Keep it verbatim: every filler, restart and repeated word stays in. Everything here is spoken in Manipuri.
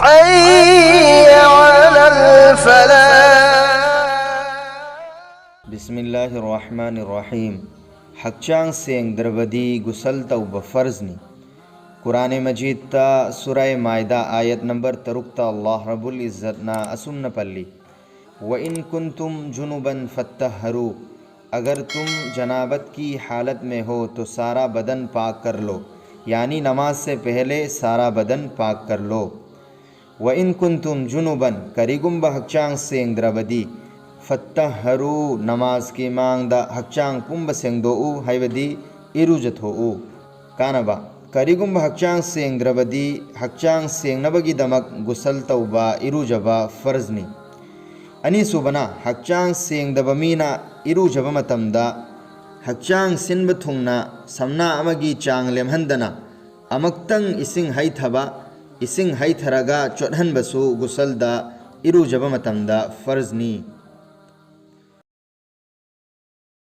حي على الفلاح. ꯕꯤꯁꯃꯤꯜꯂꯥꯍꯤꯔ ꯔꯍꯃꯥꯅꯤꯔ ꯔꯍꯤꯝ꯫ ꯍꯛꯆꯥꯡ ꯁꯦꯡꯗ꯭ꯔꯕꯗꯤ ꯒꯨꯁꯜ ꯇꯧꯕ ꯐꯔꯖꯅꯤ꯫ ꯀꯨꯔꯥꯅꯦ ꯃꯖꯤꯗꯇ ꯁꯨꯔꯥꯏ ꯃꯥꯏꯗꯥ ꯑꯥꯌꯠ ꯅꯝꯕꯔ ꯇꯔꯨꯛꯇ ꯑꯜꯂꯥꯍ ꯔꯕꯨꯜ ꯏꯖꯠꯅ ꯑꯁꯨꯝꯅ ꯄꯜꯂꯤ, "وإن كنتم جنبا فاطهروا، अगर तुम जनाबत की हालत में हो तो सारा बदन पाक कर लो, यानी नमाज से पहले सारा बदन पाक कर लो।" "وإن كنتم جنبا", ꯀꯔꯤꯒꯨꯝꯕ ꯍꯛꯆꯥꯡ ꯁꯦꯡꯗ꯭ꯔꯕꯗꯤ, "فاطهروا", ꯅꯃꯥꯖꯀꯤ ꯃꯥꯡꯗ ꯍꯛꯆꯥꯡ ꯄꯨꯝꯕ ꯁꯦꯡꯗꯣꯛꯎ, ꯍꯥꯏꯕꯗꯤ ꯏꯔꯨꯖꯊꯣꯛꯎ꯫ ꯀꯥꯅꯕ, ꯀꯔꯤꯒꯨꯝꯕ ꯍꯛꯆꯥꯡ ꯁꯦꯡꯗ꯭ꯔꯕꯗꯤ, ꯍꯛꯆꯥꯡ ꯁꯦꯡꯅꯕꯒꯤꯗꯃꯛ ꯒꯨꯁꯜ ꯇꯧꯕ, ꯏꯔꯨꯖꯕ ꯐꯔꯖꯅꯤ꯫ ꯑꯅꯤꯁꯨꯕꯅ, ꯍꯛꯆꯥꯡ ꯁꯦꯡꯗꯕ ꯃꯤꯅ ꯏꯔꯨꯖꯕ ꯃꯇꯝꯗ ꯍꯛꯆꯥꯡ ꯁꯤꯟꯕ ꯊꯨꯡꯅ ꯁꯝꯅꯥ ꯑꯃꯒꯤ ꯆꯥꯡ ꯂꯦꯝꯍꯟꯗꯅ ꯑꯃꯨꯛꯇꯪ ꯏꯁꯤꯡ ꯍꯩꯊꯕ, ꯏꯁꯤꯡ ꯍꯩꯊꯔꯒ ꯆꯣꯠꯍꯟꯕꯁꯨ ꯒꯨꯁꯜꯗ, ꯏꯔꯨꯖꯕ ꯃꯇꯝꯗ ꯐꯔꯖꯅꯤ꯫